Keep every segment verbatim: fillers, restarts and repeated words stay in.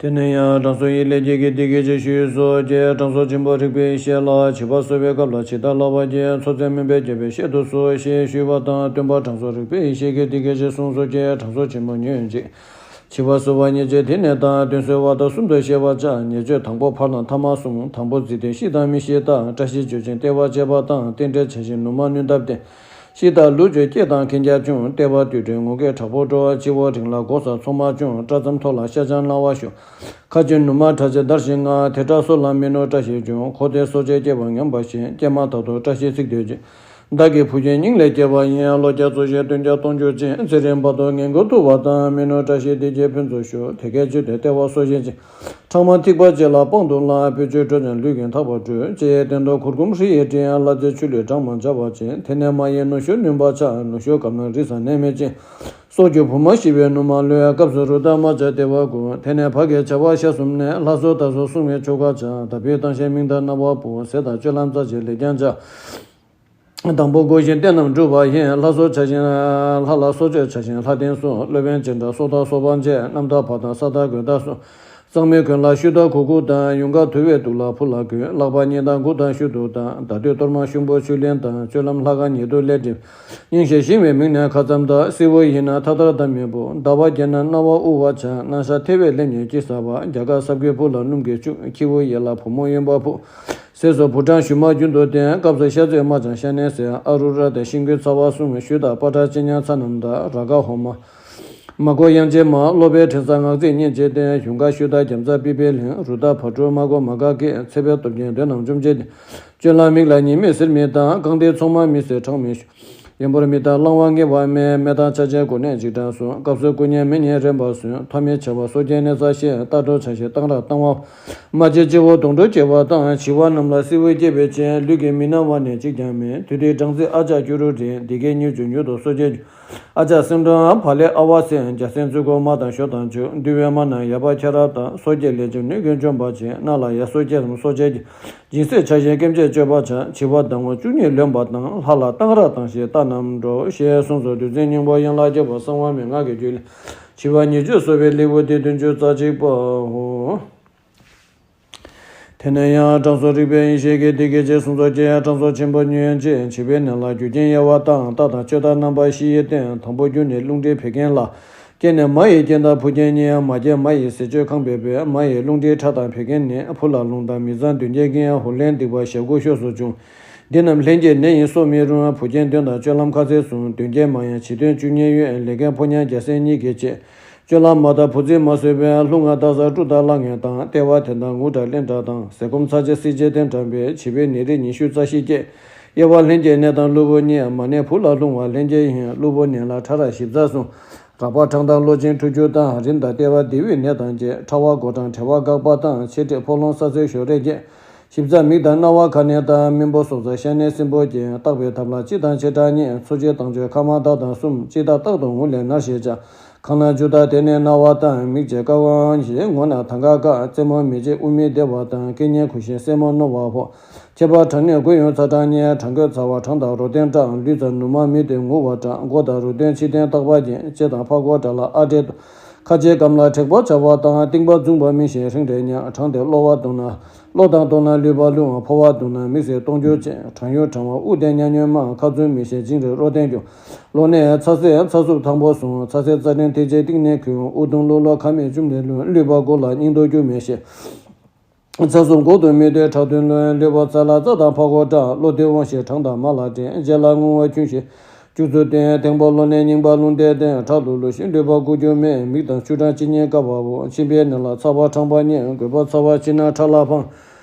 དེ་ནས་ཡང་དྲང་སྲོང་ཡིད་ལས་སྐྱེས་ཀྱིས་འདི་སྐད་ཅེས་ཞུས་སོ། ཀྱེ་དྲང་སྲོང་ཆེན་པོ་རིག་པའི་ཡེ་ཤེས་ལགས། བྱིས་པ་གསོ་བའི་སྐབས་ལ་ཇི་ལྟར་བསླབ་པ་བགྱི། ཚོགས་རྫས་སྨན་པས་བསྐྱེད་པའི་བཤད་དུ་གསོལ་ཞེས་ཞུས་པ་དང་། སྟོན་པ་དྲང་སྲོང་རིག་པའི་ཡེ་ཤེས་ཀྱིས་འདི་སྐད་ཅེས་གསུངས་སོ། ཀྱེ་དྲང་སྲོང་ཆེན་པོ་ཉོན་ཅིག། བྱིས་པ་གསོ་བ་ཉེས་བྱས་དེ་ནས་དང་། གདོན་གསོ་བ་དང་གསུམ་དུ་ཤེས་པར་བྱ། ཉེས་སྤྱོད་དང་པོ་ཕར་ལ་ཐ་མ་གསུམ། དང་པོ་རྫིས་ལྡན་ཤི་དང་མི་ཤི་དང་། བཀྲ་ཤིས་བརྗོད་ཅིང་བརྟེན་པར་བྱེད་པ་དང་། རྟེན་འབྲེལ་བྱ་ཞིང་ནུ་མ་བསྣུན་ཐབས་ལྡན། ཤི་དང་ལུས་བཅོས་སྐྱེ་དང་འཁྱེར་རྒྱ་ཆུང་། བརྟེན་པ་དུད་འགྲོའི་ངུ་སྐད་དྲག་པོ་སྒྲོག། སྤྱི་བོ་རིང་ལ་སྒོ་ཟ་ཚོགས་མ་ཆུང་། སྐྲ་རྩམ་མཐོ་ལ་ཤ་ཆང་སྣང་བ་ཤོར། ཁ་ཆེམས་ནུ་མ་ཁྲག་ཆེམས་འདར་ཞིང་ངར། དེ་སྐྲ་སོ་ལ་མི་གནོད་བཀྲ་ཤིས་འབྱུང་། འཁོར་འདས་སྲོག་གཅོད་སྐྱེ་བ་ངན་པ་ཞི། སྐྱེས་མ་ཐག་ཏུ་བཀྲ་ཤིས་ཚིག་བདུན་ཅན། བདག་གི་བུ་ཁྱོད་སྙིང་ལས་སྐྱེས་པ་ཡིན། ལོ་བརྒྱ་རྫོགས་ཞིང་སྟོན་ཀྱང་སྟོང་འགྱུར་ཅན། ཚེ་རིང་བར་དུ་ངན་ཀུན་ཐུབ་པ་དང་། མི་གནོད་བཀྲ་ཤིས་བདེ་སྐྱིད་ཕུན་ཚོགས་ཤོག། དེ་སྐད་ཅེས་ཏེ་ལྟེ་བ་གསོ་བྱེད་ཅིང་། ཕྲ་མ་ཐིགས་པ་ཅན་ལ་དཔང་དུ་བླངས། སྤོས་ཆུས་དྲོ་ཞིང་ལུས་ཀྱང་ཐག་པ་བཀྲུས། ལྕེ་ཡི་སྟེང་དུ་གུར་གུམ་ཧྲཱིཿཡིས་བྲིས། ལྷ་རྫས་ཆུ་ལུད་གྲངས་མང་སྦྱར་བ་ཅན། དེ་ནས་མ་ཡི་ནུ་ཞོ་བསྣུན་པར་བྱ། ནུ་ཞོ་སྐམ་ན་རིས་སམ་ནད་མེད་ཅིང་། སྲོག་གཅོད་བུ་མ་ཤི་བའི་ནུ་མ་ལུད། སྐབས་སུ་རུ་དང་རྨ་བྱ་ལྟེ་བ་དགུ། དེ་ནས་བར་གྱི་བྱ་བ་ཞག་གསུམ་ནས། ལྷ་གསོལ་དར་གསོལ་སྲུང་བའི་ཆོ་ག་བྱ། བདག་པོས་བཏང་ཞིང་མིང་དང་རྣམ་པ་ཕུལ། ཟས་དང་སྤྱོད་ལམ་རྩ་ཆེ་ལེགས་ཀྱང་བྱ། དང་པོ་བསྒོ་ཞིང་རྟེན་རྣམས་སྒྲུབ་པ་ཡིན། ལྷ་གསོལ་བྱ་ཞིང་ལྷ་ལ་སྲོག་གཅོད་བྱ་ཞིང་ལྷ་རྟེན་སྲུང་། སློབ་དཔོན་ཅན་དང་སྲོག་དང་སྲོག་ཕམ་བྱེད། གནམ་དང་བར་དང་ས་དང་གོས་དང་སྲུང་། གཙང་མའི་གོས་ལ་ཤུ་དང་གུ་གུ་དང་། ཡུངས་དཀར་དུ་བའི་དུག་ལ་ཕུ་ལ་གོས། ལག་པ་གཉིས་དང་དགུ་དང་ཤུ་དུག་དང་། ཟླ་སྡུད་གཏོར་མ་ཤུམ་བུ་ཆུ་ལེན་དང་། སྤྱོད་ལམ་ལྷ་ཁང་ཉེ་དུ་ལས་སྒྲིབ། སྙིང་ཞེས་ཞིམ་པའི་མིང་ནས་ཁ་ཙམ་དང་། བསིལ་བ་ཡིན་ན་ཐ་ཐར་དང་མེ་ཕུ། ཟླ་བ་བརྒྱད་ན་སྣང་བ་དབུ་བ་བྱ། སྣང་ཤར་ཐལ་བའི་ལྷེབ་ཉེས་ཀྱིས་ཟ་བ། རྒྱ་གར་སྲབ་ཀྱི་བུ་ལ་སྣུམ་གྱིས་བྱུག། ཁྱེའུ་ཡིན་ལ་བུ་མོ་གཡོན་པ་ཕུ། ཟས་སུ་བུ་སྦྲང་ཞུན་མ་རྒྱུན་དུ་བསྟེན། སྐབས་སུ་ཤ་ཚོད་རྨ་བྱ་ཤ་ནད་སེལ། ཨ་རུ་ར་དང་ཤིང་ཀུན་ཚ་བ་སྲུང་། གཞུ་དང་པ་ཏྲ་ལྕེ་ཉག་ཚ་རྣམས་དང་། ར་ག་ཧོ་མ། མ་གོ་དབྱངས་ཅན་མ། སློབ་པའི་དྲན་གསང་ངག་ཚིག་སྙན་བརྒྱུད་བསྟན། གཞུང་བཀའ་ཞུ་དང་རྒྱ་མཚོ་པི་པའི་གླིང་། རུ་དང་བ་སྤྲུལ་མ་གོ་མ་ག་གི། ཚེ་འཕེལ་སྟོབས་ཆེན་འདོད་རྣམས་འཇོམས་བྱེད་དེ། སྤྱོད་ལམ་མིག་ལ་ཉི་མའི་ཟེར་མི་དང་། རྐང་མཐིལ་ཚོགས་མ་མི་སེར་གྲངས་མི་ཤོ། ཡན་པོར་མི་རྟག་བསླང་བ་ངེས་པ་མེད། སྨན་དང་ཆ་བྱད་གོ་གནས་འཇིགས་སྐྲག་སོགས། སྐབས་སུ་སྐུ་མཉེ་མི་མཉེ་རན་པ་སོན། ཐ་མའི་བྱ་བ་སྲོག་གཅོད་ནད་ཚ་ཞེས། ལྟ་འགྲོ་ཆ་ཞེས་གཏང་རག་གཏང་བ། རྨ་བྱའི་སྤྱི་བོ་དོང་གྲོགས་སྐྱེ་བ་དང་། བྱིས་པ་རྣམས་ལ་བསིལ་བའི་སྐྱེ་བའི་ཆེད། ལུས་ཀྱི་མི་སྣང་བ་ནི་གཅིག་ཀྱང་མེད། དུས་དེའི་སྦྲང་རྩི་ཨ་ལྕགས་སྐྱུ་རུ་རིང་། འདི་སྐད་སྙན་བརྒྱུད་མྱུར་དུ་གསོ་བྱེད་འགྱུར། ཨ་ལྕགས་སྲིན་སྦྲང་བ་ལེ་ཨ་བ་སེ། རྒྱ་སྲིན་རྩུ་སྐོར་རྨ་དང་ཞོ་དང་བྱུག། འདུལ་བའི་རྨ་རྣམས་ཡལ་བར་ཁྱེར་ར་དང་། སྲོག་གཅོད་ལས་ཀྱང་གནོད་སྐྱོན་འཇོམས་པར་བྱེད། སྣ་ལ་ཡར་སོ་སྐྱེ་རྣམས་གསོ་བྱེད་ཀྱི། སྦྱིན་སྲེག་ཆ་ཞེས་སྐེམ་བྱེད་སྤྱོད་པར་བྱ། བྱིས་པ་ཟླ་ངོ་བཅུ་གཉིས་ལོན་པ་དང་། ལྷ་ལ་གཏང་རག་གཏང་ཞིང་རྟ་རྣམས་འགྲོ། ཞེས་གསུངས་སོ། བདུད་རྩིའི་སྙིང་པོ་ཡན་ལག་བརྒྱད་པོ་གསང་བ་མན་ངག་གི་རྒྱུད་ལས། བྱིས་པ་ཉེས་སྤྱོད་གསོ་བའི་ལེའུ་སྟེ་བདུན་ཅུ་རྩ་གཅིག་པའོ། དེ་ནས་ཡང་དྲང་སྲོང་རིག་པའི་ཡེ་ཤེས་ཀྱིས་འདི་སྐད་ཅེས་གསུངས་སོ། ཀྱེ་དྲང་སྲོང་ཆེན་པོ་ཉོན་ཅིག། བྱིས་པའི་ནད་ལ་རྒྱུ་རྐྱེན་དབྱེ་བ་དང་། རྟགས་དང་བཅོས་དང་རྣམ་པ་བཞི་ཡི་སྟེང་། དང་པོ་རྒྱུ་ནི་རླུང་མཁྲིས་བད་ཀན་ལ། རྐྱེན་ནི་མ་ཡི་རྐྱེན་དང་བུ་རྐྱེན་གཉིས། མ་སྐྱེས་མ་ཡི་ཟས་སྤྱོད་ཁང་པའི་བུ། མ་ཡི་རླུང་མཁྲིས་ཁྲག་དང་བད་ཀན་ནི། བུ་ལ་རླུང་དང་མི་གཙང་གདོན་བགེགས་ཀྱིས། ཧོ་ལན་སྡིག་པ་ཞབས་སྒོ་ཤོས་སུ་བྱུང་། འདི་རྣམས་ལྷན་སྐྱེས་ནད་ཡིན་གསོ་མི་རུང་། བུ་རྐྱེན་གདོན་དང་སྤྱོད་ལམ་ཁ་ཚིག་གསུམ། གདོན་བགེགས་མ་ཡིན་བྱིས་གདོན་བཅུ་གཉིས་ཡོད། ལས་མཁན་ཕོ་ཉ་རྒྱལ་སྲས་གཉིས་ཀྱིས་བྱེད། སྤྱོད་ལམ་མ་དག་བུ་རྫིས་མ་གསོས་པས། རླུང་ང་རྟགས་གསལ་སྤྲུག་དང་ལྷ་ངན་དང་། ལྟེ་བ་དེ་དང་ངུ་དྲག་གླེན་དྲགས་དང་། ཟས་སྐོམ་ཚ་ཆེ་སྲེག་བྱེད་དེ་འགྲངས་པས། བྱིས་པའི་ནད་རིགས་ཉི་ཤུ་རྩ་བཞི་སྐྱེ། དབྱེ་བ་ལྷན་སྐྱེས་ནད་དང་གློ་བུར་གཉིས། མ་ནད་བུ་ལ་ལྷུང་བ་ལྷན་སྐྱེས་ཡིན། གློ་བུར་ནད་ལ་ཕྲ་རགས་བཞི་རྩ་གསུམ། རགས་པ་གྲངས་དང་གློ་ཆེན་འཁྲུ་སྐྱུར་དང་། རིམས་དང་ལྟེ་བ་ལྡེའུའི་ནད་དང་བཅས། ཕྲ་བ་མགོ་གྲངས་གྲེ་བ་འགག་པ་དང་། ཆེ་ཁྲིད་ཕོ་ལོང་ས་སེར་ཞོ་རེ་སྐྱེ། ཞིབ་ཚགས་མིག་དང་རྣ་བ་ཁ་ནས་དང་། རྨེན་བུ་སོ་ཚ་ཤ་ནད་སྲིན་བུ་སྐྱེ། བརྟག་པའི་ཐབས་ལ་སྤྱི་དང་ཆེ་ཕྲ་གཉིས། འཚོ་བྱེད་དང་བཅོས་ཁ་མ་དག་དང་གསུམ། སྤྱི་དང་རྟག་ཏུ་ངུ་ལས་ནར་ཞེས་བྱ། ཁ་ན་རྒྱུ་དང་དེ་ནས་རྣ་བ་དང་། མིག་བཅད་ཀ་ཝང་ཞེས་ངུ་ན་ཐང་ག་ཀ། རྩེད་མོ་མི་བྱེད་དབུགས་མི་བདེ་བ་དང་། སྐད་སྙན་ཁུ་ཤིང་སེན་མོ་རྣོ་བ་ཕོག། ཁྱད་པར་གྲང་ནད་འགོས་ཡུན་ཚ་གྲང་གཉིས། གྲང་འགོས་ཚ་བ་གྲང་དང་རོ་སྟོན་སྐྲག། ལུས་ཙམ་ནུ་མ་མི་བདེ་ངུ་བ་སྐྲག། མགོ་དང་རུས་གདོན་ཕྱི་བསྟན་རྟག་པ་རྒྱན། ལྕེ་དང་ཕར་མགོ་དགྲ་ལ་ཨ་འདྲེ་དང་། ཁ་ལྕེ་སྐམ་ལ་མཁྲེགས་པོ་ཆགས་པ་དང་། གཏིང་པ་འཛུམ་པ་མི་ཤེས་ཧྲིང་ཧྲེ་ཉག། གྲང་སྟེ་གློ་བ་གཏོང་ན། གློ་དང་གཏོང་ན་ལུད་པ་རླུང་། ཕོ་བ་གཏོང་ན་མིག་སེར་སྟོང་འགྱུར་ཅན། གྲང་ཡུན་གྲང་བ་དབུགས་ལྡན་ཉག་ཉོན་མང་། ཁ་རྩུབ་མི་ཤེས་འཇིང་རེ་རོ་སྟོན་སྐྱོ། གློ་ནད་ཚ་སེར་ཚ་གཟུགས་དང་པོ་བཟུང་། ཚ་སེར་རྩ་ཕྲན་ཐིགས་བྱེད་གཏིང་ནས་ཁོལ། དབུགས་གདུང་གློ་ལོག་ཁ་མེད་བཅུད་ལས་ལྷུང་། ལུད་པ་མགོ་ལ་སྙིང་འདོར་རྒྱུ་མི་ཤེས། ཚ་གཟུགས་འགོག་ཏུ་མི་འདོད་ཁྲག་འདུས་ལྷུང་། ལུད་པ་རྩ་ལ་རྩ་དང་ཕར་མགོ་སྐྲག། གློ་རྡོལ་དབང་ཞིང་གྲང་དང་མ་ལ་དྲན། རྗེས་ལ་རྔུལ་བ་ཁྱུང་ཞིང་སྐྱུག་རྩུབ་སྟོན། ཐེངས་པོ་གློ་ནད་རྙིང་པ་རླུང་རྟའི་སྟེང་། ཁྲག་ལུག་ལུག་ཤིང་ལུད་པ་འགུག་རྒྱུ་མེད། མིག་དང་ཆུ་གྲང་གཅིན་སྙི་བཀབ་པ་བོ། མཆིན་པའི་ནད་ལ་ཚ་བ་གྲང་པ་གཉིས། རྒོད་པ་ཚ་བ་ཕྱི་ནང་ཁྲག་ལ་ཕངས།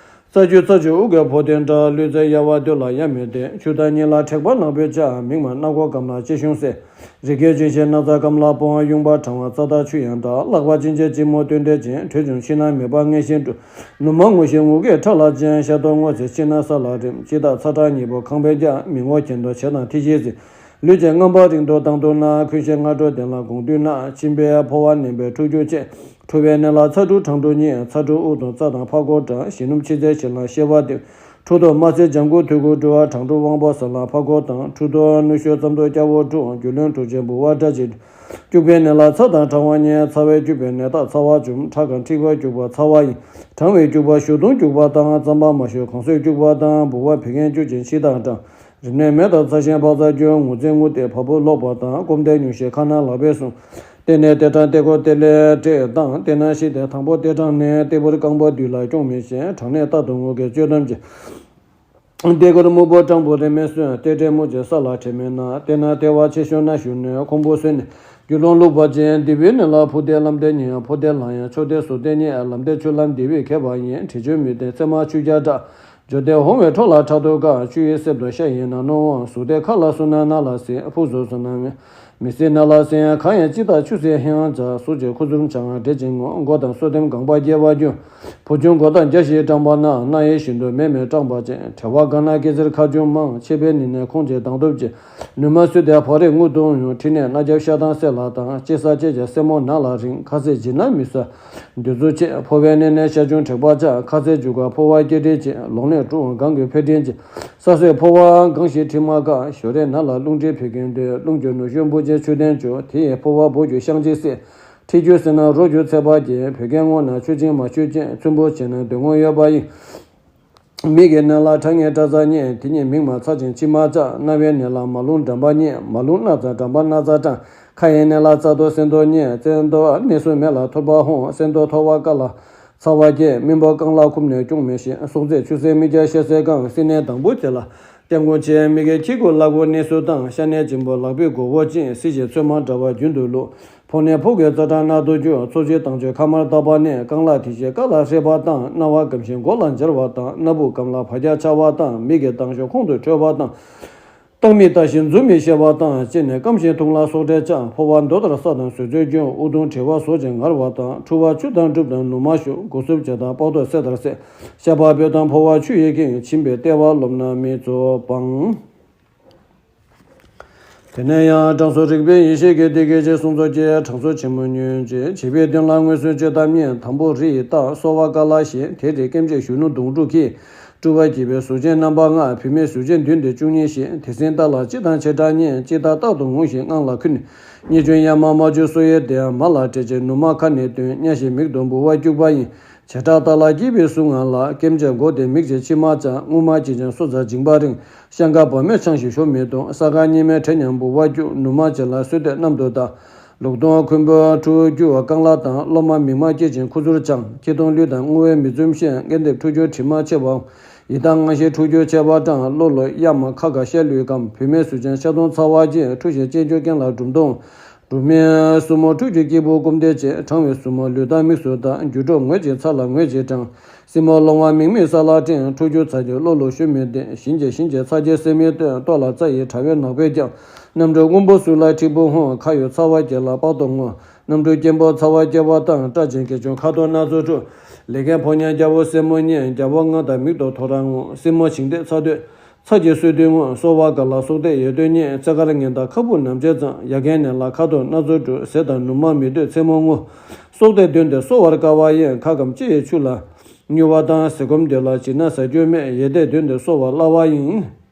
རྩ་རྒྱུས་རྩ་ཆུ་དབུགས་འགས་ཕོག་སྟེ་འདྲ། ལུས་རྩལ་གཡར་བ་སྡོད་ལ་ཡ་མེད་དེ། ཆུ་དང་གཉིས་ལ་མཁྲེགས་པ་ནག་པོས་བཅག། མིག་མ་སྣ་སྒོ་སྐམ་ལ་ལྕེ་ཤུན་སེར། རི་སྐེད་ཅུང་ཞིང་སྣ་རྩ་སྐམ་ལ་སྤོང་། གཡུང་བ་གྲང་བ་རྩ་དང་ཆུ་ཡང་འདྲ། ལག་པ་གཅིན་ཆས་གཅིན་མོ་སྟོན་སྟེ་བཅིངས། དྲོད་ཆུང་ཕྱི་ནང་མེད་པར་མངལ་ཞེན་དྲུ། ནུ་མ་ངུ་ཞིང་ངུ་སྐད་ཁྲག་ལ་ཅན། ཤ་དོག་སྔོ་སེར་ཕྱི་ནང་ས་ལ་རིམ། ལྕི་དང་ཚ་གྲང་གཉིས་པོ་ཁང་པའི་རྒྱ། མི་ངོ་གྱེན་དུ་བྱེད་དང་ཐིག་ཤིང་ཟིན། ལུས་ཀྱི་རྔམ་པ་རིང་དུ་ལྡང་དུ་ན། ཁོན་ཞིང་སྔ་དྲོ་གདན་ལ་དགོང་དུས་ན། མཆིན་པའི་ཕོ་བ་མནན་པའི་འཁྲུ་སྐྱུག་ཅན། འཁྲུ་བའི་ནད་ལ་ཚ་འཁྲུ་གྲང་འཁྲུ་གཉིས། ཚ་འཁྲུ་དབུགས་གཏོང་རྩ་དང་ཕར་མགོ་གྲང་། ཞི་སྣུམ་ཕྱི་རྩའི་ཕྱི་ལ་བཤལ་བ་སྟེ། ཁྲོ་ཐོག་དམར་སེར་ལྗང་གུ་ཐོད་ཀོ་སྦྲུལ་བ། གྲང་དྲོ་དབང་པོ་ཟ་ལ་ཕ་གོ་དང་། ཁྲོ་ཐོག་ནུ་ཞོ་རྩམ་ཐོག་སྐྱ་བོ་དྲུག་སྒྱུ་ལོན་གྲུ་ཆེན་འབུལ་བ་སྒྲ་ཆེ། སྐྱུག་པའི་ནད་ལ་ཚ་དང་གྲང་བ་ཉེ། ཚ་བས་སྐྱུག་པའི་ནད་དག་ཚ་བ་འཇོམས། ཁྲག་གང་མཁྲིས་པ་སྐྱུག་པ་ཚ་བ་ཡིན། གྲང་བས་སྐྱུག་པ་ཞོ་དུང་སྐྱུག་པ་དང་། རྩམ་པ་མ་ཞོ་གང་སོས་སྐྱུག་པ་དང་། འབུལ་བ་བད་ཀན་སྐྱུག་ཅིང་ཕྱི་དང་གྲང་། རིམས་ནད་མེ་དང་ཚ་ཞན་ཕག་ཚ་སྐྱོན། ངོ་ཚ་ངུ་སྟེ་བ་སྤུ་ལོག་པ་དང་། སྐོམ་སྟེ་ཉུང་ཤས་ཁ་ན་ལག་པས་བཟུང་། ལྟེ་ནས་ལྟེ་གྲངས་ལྟེ་ཀོ་ལྟེ་ལས་བྲེག་དང་། ལྟེ་ན་ཤི་སྟེ་དང་པོ་ལྟེ་གྲངས་ནས། ལྟེ་བུར་རྐང་པ་བསྡུས་ལ་སྐྱོང་མི་ཤེས། གྲང་ནད་རྟག་ཏུ་ངུ་སྐད་བཅོས་ཐམས་ཅད། ལྟེ་ཀོར་སྨུག་པོ་སྐྲང་པོ་རེ་མེ་སོན། ལྟེ་བྲེག་མུ་ཅེ་ས་ལ་དྲེ་མེ་ན། ལྟེ་ན་ལྟེ་བ་ཆེ་ཤོས་ན་ཞུ་ནས། ཁོང་པོ་སོན་ནས་རྒྱུ་ལོང་བླུགས་པ་ཅན། ལྟེ་བའི་ནད་ལ་ཕུ་ལྟེ་ལམ་ལྟེ་ཉེ། ཕུ་ལྟེ་ལང་ཡང་ཆོ་ལྟེ་ཟུར་ལྟེ་ཉེ། ལམ་ལྟེ་ཆུ་ལམ་ལྟེ་བའི་ཁྱད་པར་ཡིན། དྲི་ཆུ་མི་ལྟེ་ཚེར་མ་ཆུ་རྒྱ་བཀྲ། སྦྱོར་ལྟེ་ཧོང་བའི་འཕྲོ་ལ་ཁྲག་ཏུ་དཀར། ཆུ་ཡི་གསེབ་ཏུ་ཤ་ཡིན་ན་རྣོ་བ། ཟུར་ལྟེ་ཁ་ལ་སོན་ན་སྣ་ལ་སྲིན། ཕུག་ཟུར་སོན་ན་མི་མི་སྲིན་ན་ལ་སྲིན། ཁ་ཡང་སྤྱི་དང་ཆུ་སྲིན་ཧེང་ཚ། ཟུར་གྱི་ཁུ་ཚུར་འཆང་བ་འདྲེ་ཅན་ངོ་། མགོ་དང་སོ་ཐེམ་ལྒང་པ་རྒྱས་པ་རྒྱུ། བུ་ཆུང་མགོ་དང་རྒྱ་ཞིག་སྐྲངས་པ་ན། སྣ་ཡི་བཞིན་དུ་མེ་མེ་སྐྲངས་པ་ཅན། གྲེ་བ་གང་ན་སྐེ་ཚེར་ཁ་ཆུང་མང་། ཆེ་བའི་ནི་ནས་ཁོང་ཆེ་དང་ཐུབ་ཅན། ནུ་མ་སུ་དེ་ཕོ་རེ་རྔུ་གདུང་ཡོང་། མཁྲིས་ནད་སྣ་རྒྱབ་ཤ་དང་སེ་ལ་དང་། ལྕེ་ས་ལྕེ་བྱ་སེ་མོ་ན་ལ་རིང་། ཁ་ཟས་ཇི་ན་མི་ཟ། འདོད་ཚུལ་ཆེ། ཕོ་བའི་ནི་ནས་ཤ་ཆུང་དྲེག་པ་ཆགས། ཁ་ཟས་འཇུ་ག་ཕོ་བ་སྐྱེ་དྲིན་ཆེ། ལོང་ནས་ཀྲུང་གང་གི་འཕེལ་དྲིན་ཆེ། ས་སྲོད་ཕོ་བ་གང་ཞིག་མཁྲིས་མ་དཀར། ཞོ་རས་ན་ལ་རླུང་མཁྲིས་འཕེལ་མཁན་འདོད། རླུང་རྒྱུ་ནུ་ཞོ་འབུ་ཅན་ཆུ་ལྡན་བཅུ། དེ་ཡི་ཕོ་བ་འབུ་རྒྱུ་བཤང་གཅི་སྲེ། མཁྲིས་རྒྱུ་སྲེ་ན་རོ་རྒྱུ་ཚད་པ་སྐྱེ། བད་ཀན་སྔོ་ན་ཆུ་ཆེན་མ་ཆུ་ཅན། ཚོན་པོ་ཆེ་ན་འདོད་སྔོ་ཡོད་པ་ཡིན། མིག་གི་ནད་ལ་ཁྲག་ངན་སྐྲ་ཚ་ཉེ། དེ་ཉིད་མིག་མ་ཚ་ཅིང་མཆི་མ་ཆག། རྣ་བའི་ནད་ལ་མ་རླུང་འགྲམ་པ་ཉེ། མ་རླུང་སྣ་ཚ་འགྲམ་པ་སྣ་ཚ་སྐྲངས། ཁ་ཡི་ནད་ལ་རྩ་ལྟོ་སེན་ལྟོ་ཉེ། སེན་ལྟོ་གནས་སུ་མེད་ལ་ཐོར་པ་ཧོང་། སེན་ལྟོ་ཐོར་བ་དཀར་ལ། ཚ་བ་སྐྱེ། རྨེན་བུ་རྐང་ལག་ཁུམ་ནས་སྐྱོང་མི་ཤེས། སྲོག་རྩའི་ཆུ་སེར་མིག་རྒྱ་ཤ་སེར་གང་། སྲིན་ནད་དང་པོ་དེ་ལ་བརྟན་དགོས་ཆེ། མི་དགེ་ཁྱི་གུ་ལ་གོ་གནས་སུ་བཏང་། ཤ་ནད་གཅིན་པོ་ལག་པའི་མགོ་བོ་ཅན། སྲི་ཞིང་ཚོད་མ་འདྲ་བ་རྒྱུན་དུ་ལུག་ཕོ་ནད་ཕོ་གི་རྩ་གྲངས་སྣ་ཐོ་རྒྱུ། ཚོ་བཅུད་དང་ཆོས་ཁ་མར་བཏགས་པ་ནས། རྐང་ལག་དེ་བཞིན་དཀའ་ལ་ཧྲེ་བ་དང་། རྣ་བ་སྐམ་ཞིང་མགོ་ལ་འབྱར་བ་དང་། སྣ་བུག་སྐམ་ལ་བ་རྒྱ་ཆགས་པ་དང་། མིག་གི་མདངས་ཤོག་ཁོང་དུ་འཕྲོད་པ་དང་། ལྟག་མིག་ལྟ་ཞིང་འཛུམ་མི་ཤེས་པ་དང་། ལྕེ་ནས་སྐམ་ཞིང་འཐུང་ལ་སྲོག་ཁྲག་ཆགས། ཕོ་བ་མདོ་ལྟར་ས་དང་ཟོལ་ཟོལ་རྒྱུ། དབུགས་གདུང་བྲེལ་བ་བཟོ་ཅིང་ངར་བ་དང་། འཁྲུ་བ་ཆུ་དང་འབྲུབ་དང་ནུ་མ་ཞུ། མགོ་སུབ་བྱེད་དང་པགས་མདོག་སེར་ལྟར་སེར། ཤ་པགས་སྤོས་དང་ཕོ་བ་ཆུ་ཡིས་ཁེངས། མཆིན་པའི་ལྟེ་བ་ལོབས་ན་མི་ཚོ་སྤང་། དེ་ནས་ཡང་དྲང་སྲོང་རིག་པའི་ཡེ་ཤེས་ཀྱིས། འདི་སྐད་ཅེས་གསུངས་སོ་སྐྱེ། དྲང་སྲོང་ཆེན་མོ་ཉོན་ཅིག། བྱིས་པའི་དོན་ལ་མངོན་སུམ་སྤྱོད་ཐབས་གཉིས། དང་པོ་རི་ཡི་རྟ། གསོ་བ་ཀ་ལ་ཞེས། དེ་རིགས་སྐེམ་བྱེད་གཞོན་ནུ་མདུང་དྲུག་གིས། བཀྲུ་བ་བགྱིས་པའི་གཟུགས་ཅན་རྣམ་པ་ལྔ། བུད་མེད་གཟུགས་ཅན་བདུན་ཏེ་བཅུ་གཉིས་ཞེས། དེ་སྲིད་རྟ་ལ་སྤྱི་དང་བྱེ་བྲག་གཉིས། སྤྱི་རྟ་རྟག་ཏུ་ངུ་ཞིང་དངངས་ལ་ཁུ་ནས། གཉིས་བྱོན་གཡའ་མ་རྨ་བྱོན་སོ་ཡི་སྡེ། མ་ལ་བྲེད་ཅིང་ནུ་མ་ཁ་ནས་བཏོན། གཉའ་ཞིང་མིག་ཏུ་འབུ་བ་སྐྱུག་པ་ཡིན། བྱེ་བྲག་རྟ་ལ་སྐྱེས་པའི་གཟུགས་ངན་ལ། སྐེམ་བྱེད་མགོ་དེ་མིག་བྱེད་མཆི་མ་ཆགས། རྔུལ་མ་སྐྱེས་ཅིང་སོ་ཟ་འཇིང་པ་རིང་། བཤང་ཁ་བ་མོས་འཆང་ཞིང་ཞོ་མི་འཐུང་། ས་ཁ་གཉིས་མའི་བྲེ་ཉམས་འབུ་བ་སྐྱུག། ནུ་མ་བྱེད་ལ་སོས་ཏེ་གནམ་དུ་ལྟ། ལུག་གདོང་ཁོན་པོ་འཁྲུ་རྒྱུ་རྐང་ལག་དང་། གློ་མ་མིག་མ་སྐྱེས་ཅིང་ཁུ་ཚུར་འཆང་། ཁྱི་གདོང་ལུས་དང་རྔུལ་བས་མི་འཛུམ་ཤེས། སྐེ་འདེབས་འཁྲུ་རྒྱུ་དྲི་མ་ཆེ་བའམ། ཡིད་དང་ངང་ཤེས་འཁྲུ་རྒྱུ་ཆེ་བ་དང་། གློ་ལུ་གཡའ་མ་ཁ་ག་ཤ་ལུས་སྐམ། བུད་མེད་གཟུགས་ཅན་ཤ་གདོང་ཚ་བ་ཅན། འཁྲུ་ཞིང་སྐྱེ་རྒྱུ་རྐན་ལ་འབྲུམ་གདོང་། འབྲུམ་མའི་སྲུ་མོ་འཁྲུ་རྒྱུ་སྐྱེས་བུ་སྐུམ་འདེད་ཅན། གྲང་བའི་སྲུ་མོ་ལུས་དང་མིག་སུ་ལྟ། རྒྱུ་འགྲོ་ངོས་ཀྱི་ཚ་ལ་ངོས་ཀྱིས་འགྲང་། སྲིན་མོ་སློང་བ་མིག་མིག་ས་ལ་སྤྲིན། འཁྲུ་རྒྱུ་ཚ་རྒྱུ་གློ་ལུ་ཞུ་མི་བདེ། བཞིན་གྱི་བཞིན་གྱི་ཚ་རྒྱུ་སེམས་མི་བཏོན། ལྟོ་ལ་རྩ་ཡི་དྲ་བའི་ནག་པོས་ཀྱང་། གནམ་གྲུ་སྔོན་པོ་སུ་ལ་འཁྲིག་པོ་ཧོང་། ཁ་ཡོད་ཚ་བ་སྐྱེ་ལ་པགས་མདོག་སྔོ། གནམ་གྲུ་སྐྱེན་པོ་ཚ་བ་སྐྱེ་བ་དང་། སྐྲ་ཅན་སྐེ་ཆུང་ཁ་དོག་སྣ་ཚོགས་འཁྲུ། ལས་མཁན་ཕོ་ཉ་རྒྱལ་པོ་སྲས་མོ་གཉིས། རྒྱལ་པོ་ལྔ་དང་མིག་ཏོ་ཐོ་རངས་ངུ། སྲིན་མོ་བྱིང་འདེད་ཚ་འདོད། ཚ་གྱི་སོས་དུས་ངུ། གསོ་བ་དཀར་ལ་སྲོག་གཏད་ཡོད་དོན་རྙེད། རྩེ་དཀར་ངན་དང་ཁ་སྤུ་ནམ་བྱེད་ཙམ། ཡ་རྒན་ནད་ལ་ཁ་དོག་སྣ་ཚོགས་འཁྲུ། ཟས་དང་ནུ་མ་མི་འདོད་མཚན་མོ་ངུ། སྲོག་གཏད་དོན་དེ་གསོ་བར་དཀའ་བ་ཡིན། ཁ་སྐམ་ལྕེ་ཡི་ཆུ་ལ་མྱུར་བ་དང་། ཟས་སྐོམ་དེ་ལ་བྱིན་ན་ཟ་རྒྱུ་མེད། ཡས་གཏད་དོན་དེ་གསོ་བར་སླ་བ་ཡིན།